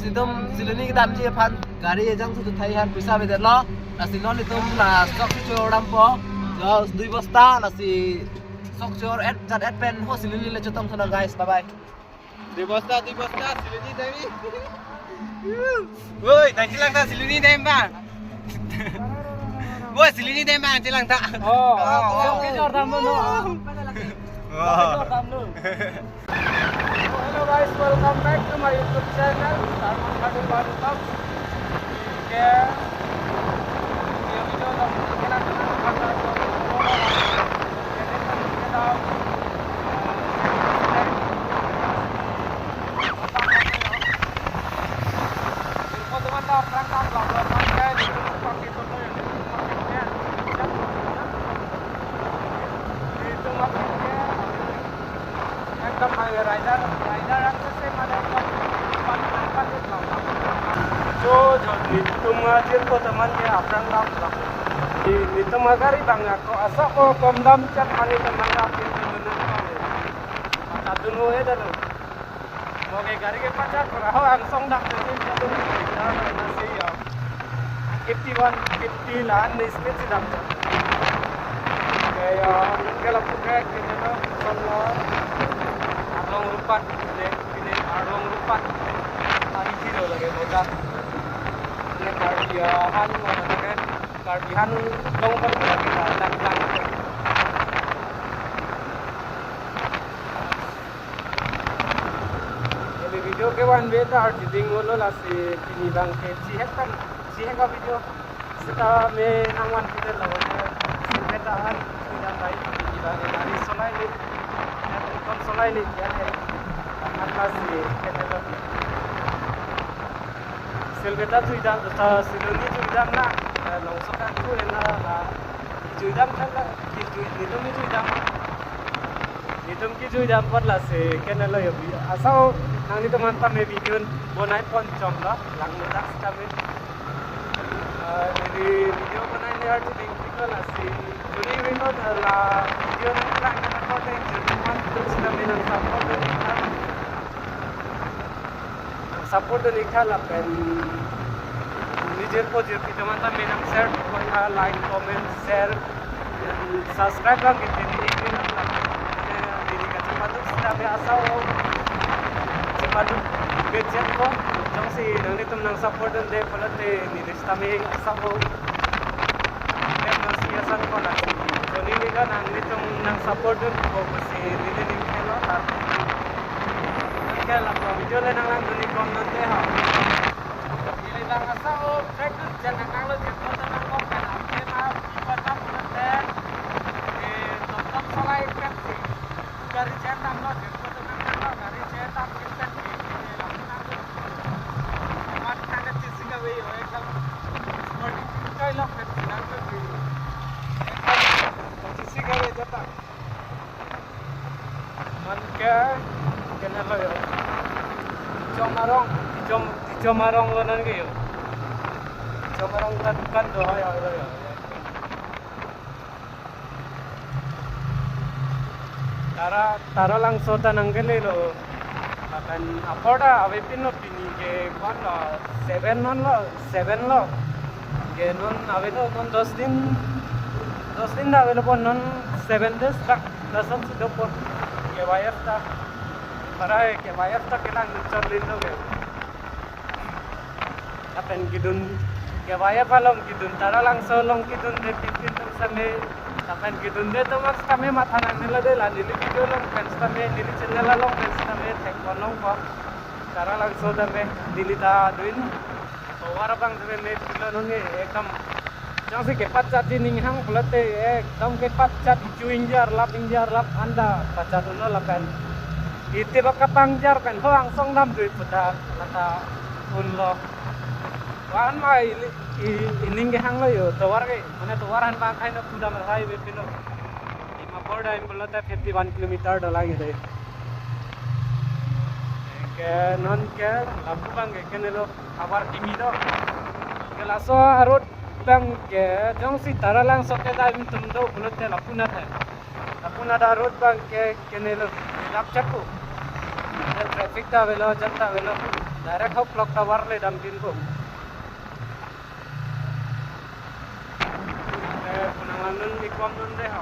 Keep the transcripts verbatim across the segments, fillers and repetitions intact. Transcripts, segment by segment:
Itum Siloni kedamji aphan gari ejang sutu thai han puisa avedetlo. Lasi non itum la sok chor dampo. Jo dui bosta lasi sok chor et jat et pen ho Siloni le chetong thona guys. Bye bye. Dui bosta, dui bosta, Siloni dam-i. Woi, dai chelang ta Siloni dam bang. Woi, Siloni dam bang chelang ta. Oh, oh, sok chor damlo, no. Wah. Sok chor damlo. Hello guys, welcome back to my YouTube channel, Sarman Kadu Baru Vlog. Okay. Video, video lang, kena, kena, kena, kena, kena, kena, kena, kena, kena, kena, Ekdom hai rider, rider ang sese mane ekdom pan pan pan pan lang. Jo, jo, netum ajirpo teman ke aphrang lang lang. Di, netum agari bang ako asap ko kom dam chat mane teman apin teman ko. Mata dulu eh dah. Mo ke gari ke pachat pura ho angsong dak de sin jadu na si ya. Fifty one, fifty la an speed si dak. Ke ya, ke lapu ke ke na son lo. Arlong Rupat, le, pine Arlong Rupat. Ari thilo lage boda. Ne Karbi, ah, han mo na ke. Karbi han long pon lage dak dak. Neli video ke one way ta arjiding ulo lasi pini bang ke chihek pen, chihek a-video. Seta me nang one way lo ke. Seta an sudah baik pini bang ke hari solai ni. Kon solai ni ya. Amat lasi ke telo. Silveta chuidam, ta Siloni chuidam na, eh, long soka chu ena la, chuidam kan la, ki chui, netum chuidam. Netum ki chuidam apot lasi, kena lo yo bi. Asau, nangnetum aphan me video bonai pon chom lo, lang lo dak sitame. Eh, neli video bonai ni arjiding piko lasi. Juri wiko la, video nang lang kena ko te, juri man tu sitame nang support dun ikha. Support dun ikha lapen nijirpo jirpi teman ta menang share, like, comment, share, subscribe lang ke tini ikri lang. Mane neli kachepatu sitame asau, chepatu bechet ko, jongsi nangnetum nang support dunde pulote neli sitame asau. Neli si asan ko lasi. Joni neli kan nangnetum nang support dunpo pusi neli ning kelo ta. Nang ke lapu video le nang lang duni kom nonte ha. Neli nang asau, track dun jan nang lo jan ko ta nang kom kan am ke ma ipat ma pulote. Eh, tom tom solai kan si. Gari jan dam lo jan ko ta nang lo gari jan dam ke pen ke ke la nang lo. Mat nang ke chisi kave yo ekdom. Sporting kai lo pen si nang lo. Ekdom chisi kave jata. Man ke, kena lo yo. Chom arong, chom, chom arong lo nang ke yo. Chom arong ta dukan do hai hai lo yo. Tara, Taralangso ta nang kele lo. Lapen apor ta avepin lo pini ke kon lo seven non lo. Seven lo. Ke non avelo non dos din, dos din ta avelo pon non seven days tak lason si dopo. K Y F ta. Para K Y F ta kelang chor lin lo ke. Lapen kedun K Y F along kedun Taralangso along kedunde pinpin atum sitame. Lapen kedunde atum sitame matha nangnelo de la neli video along pen sitame neli channel along pen sitame thek pon longpo. Taralangso tame neli ta dun. Tovar abang tame me pilo nonke ekdom. Jongsi kepachat di ning hang pulote ekdom kepachat ichu ingjar lap ingjar lap anta pachat unlo lapen. Iti lo kapangjar pen ho angsong dam dui puta lata unlo. Wan ma ili, i, ining ke hang lo yo, tovar ke, mane tovar han bang kaino pudam rai be pino. Ima border pulote fifty one kilometer dolang ide. Ke non ke lapu bang ke kenelo abar kimi do. Ke laso a-road bang ke jongsi Taralangso ke dam tum do pulote lapu na the. Lapu na ta road bang ke kenelo lap chapu. Traffic ta avelo, jam ta avelo. Direct ho clock tower le dam din ko. Eh, punang lang nun ikom nun de ho.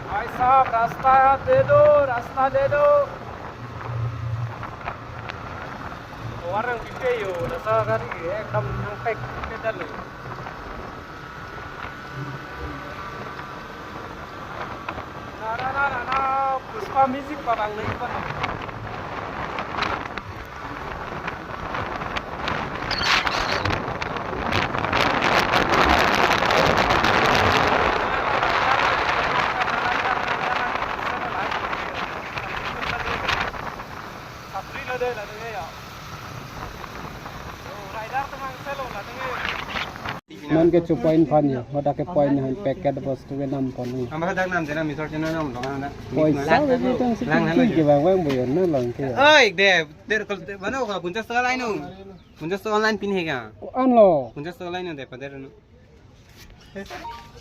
Bhai sahab, rasta de do, rasta de do. Tower nangpipe yo, rasta gari ekdom nangpek pedal lo. Na, na, na, na, na, Pushpa music pa bang nai pa. Sapri lo de, la de ya. Oh, rider teman selo, la de. Non ke chu point phan yo, hoda ke point han packet bostu ke nam pon ni. Amar dak nam jena misor jena nam dong na. Poisa lang, lang, lang, lang, lang, lang, lang, lang, lang, lang, ke bang bang boyon na lang ke. Oi, de, der kol, de, mano ka, punchas taka line no. Punchas taka line pin he ka? Ko-an lo? Punchas taka line no de, pader no.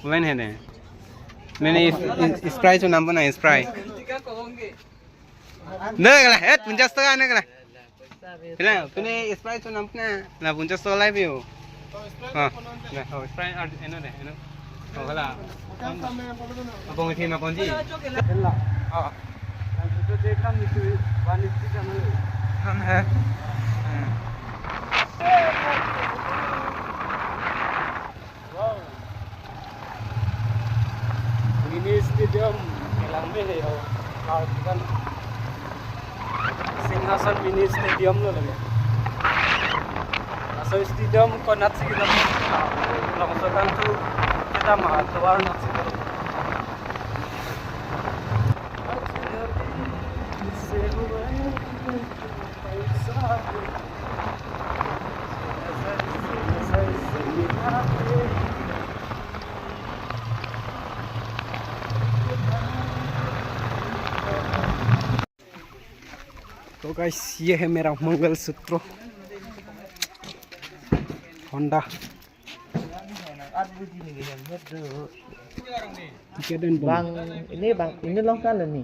Line he de. Mene is, is, is price nam pon na, is price. Ne kala, et punchas taka ne kala. Pila, pine Sprite so nam pina, na punchas taka live yo. Ah, na, oh, Sprite ar, eno de, eno. Oh, hala. Abang iti ma konji. Oh. Ham hai. Hmm. Wow. Mini stadium, kelang me he ho. Klar kan. Singhason mini stadium lo lagi. Laso stadium konat si kita. Langsung kan tu kita mah tuan si kita. तो गाइस, ये है मेरा mangalsutra Honda. Tiket dan bang. Bang, ini bang, ini long kan ini.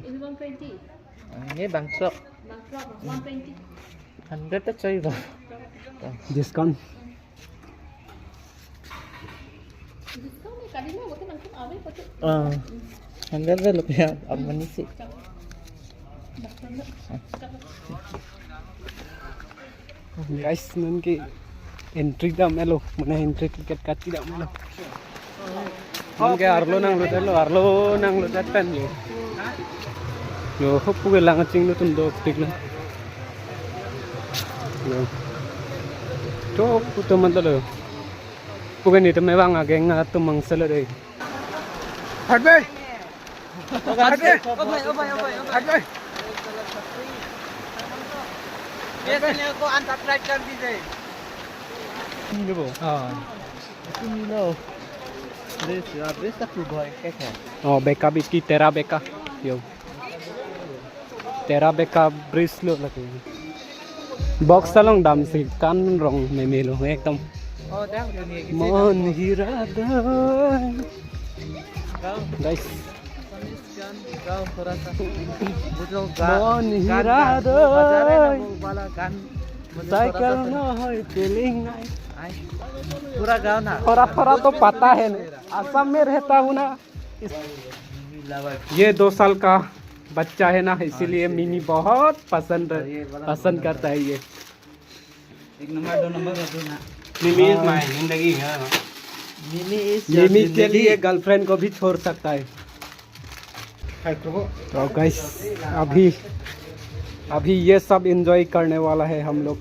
Ini bang sok. Bang sok, one twenty. Hundred ta choi ba. Discount. Discount ni kali na, bote nangtum ave bote. Ah. Hundred rupiah, apa ni sih? Guys, non ke entry dam-et lo, mane entry ticket kati dam-et lo. Non ke arlo nanglut-et lo, arlo nanglut-et pen yo. Yo, hopu ke lang chinglu tum dopik lo. Yo. Chok putum man lo. Pu ke netum abang ageng atum mang selo dei. Hat bhai. Hat bhai. ओ भाई, ओ भाई, ओ भाई, ओ भाई। Hat bhai। ये अपने को अनसब्सक्राइब कर दीजिए। Ini bo. Ah. Itu Milo. Bridge, ah, bridge tak berubah, kayak. Oh, beka biki tera beka. Yo. Tera beka bridge lo lagi. Box along damsi kan rong meme lo ekdom. Oh, dam dunia gitu. Mon hira dai. Gaon, guys. Gaon, gaon, थोड़ा सा। वो जो गा-, Mon गान, hira गान, वो बजा रहे हैं ना, dai. वो वाला गान, मुझे थोड़ा सा cycle सुना। No hoi feeling nai. आए। पूरा गाओ ना। थोड़ा थोड़ा तो पता है ना। असम में रहता हूँ ना। ये दो साल का बच्चा है ना, इसीलिए हाँ, इसीलिए। मिनी बहुत पसंद, हाँ, ये वाला पसंद बहुत करता है ये। एक नंबर, दो नंबर का दो ना। मिमी is my जिंदगी है ना। मिमी is your मिमी के जिंदगी। लिए गर्लफ्रेंड को भी छोड़ सकता है। हाय प्रभु। तो गाइस, अभी, अभी ये सब एंजॉय करने वाला है हम लोग।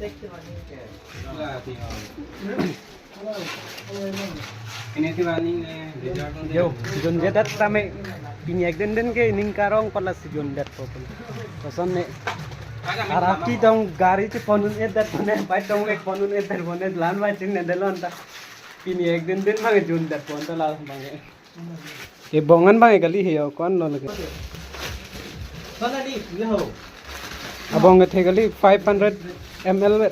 Yo, junjedet tame pini ek din din ke ning karong pala si jundet po pun. Koson ne araki dong gari si ponun edet pone, bai dong ek ponun edet pone, lan bai ching ne delon ta. Pini ek din din bang jundet pon ta la bang. E bongan bang kali he yo, kon lo lagi. Abong the kali five hundred M L.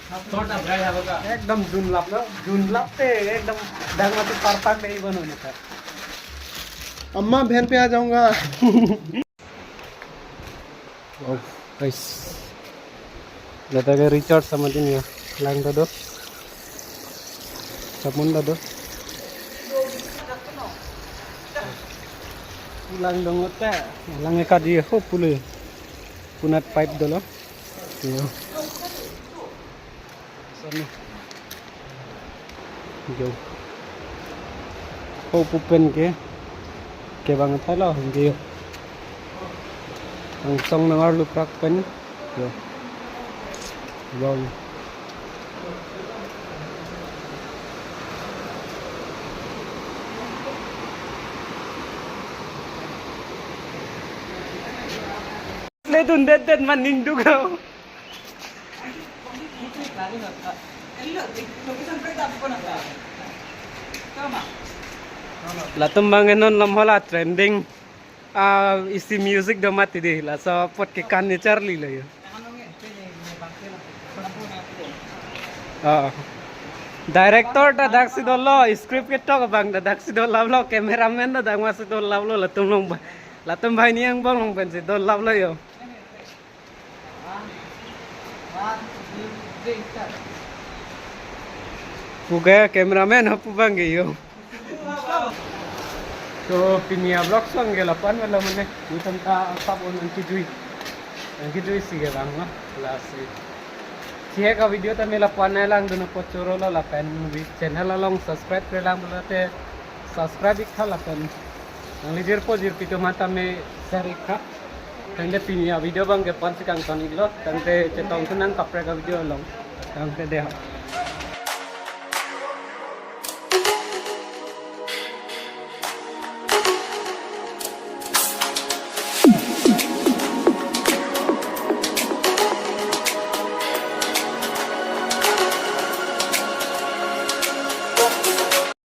Ekdom junlap lo, junlap te ekdom dang mati parpang dei bono neta. अम्मा वैन पे आ जाऊंगा। Oh, Guys, ladak ke Richard sama din ya. Lang ta do. Samun ta do. Lang dong ta. Lang e kadi ho pule. Punat pipe dolo. Yo. Sana. Yo. Ho pu pen ke. Kevang thalo, yo. Angsong nangarluprak pen. Yo. Yo. Le dun det det man ning duk ho. Latum bang non lam hala trending. Ah, isi music do mati di. Laso apot ke kan ni charli lo yo. Ah. Director ta daksi dolo, script ketok abang ta daksi dolo, cameraman ta dang masi dolo, latum long ba-, latum banghini angbong long pensi dolo yo. Puke cameraman ho pu bang ke yo. So pini a-vlog song ke lapu-an velo mane. Ni tanta asap on nangkejui. Nangkejui si ke bang ma. Lasi. Chihek a-video ta me lapu-an nanglang dun apot choro lo lapen vi-, channel along subscribe klemkle lang pulote subscribe ik tha lapen nangli jirpo jirpi atum aphan ta me share ik tha. Tangte pini a-video bang ke la-an si kangton iklo. Tangte chetong thu nang kaprek a-video along. Tangte de ha.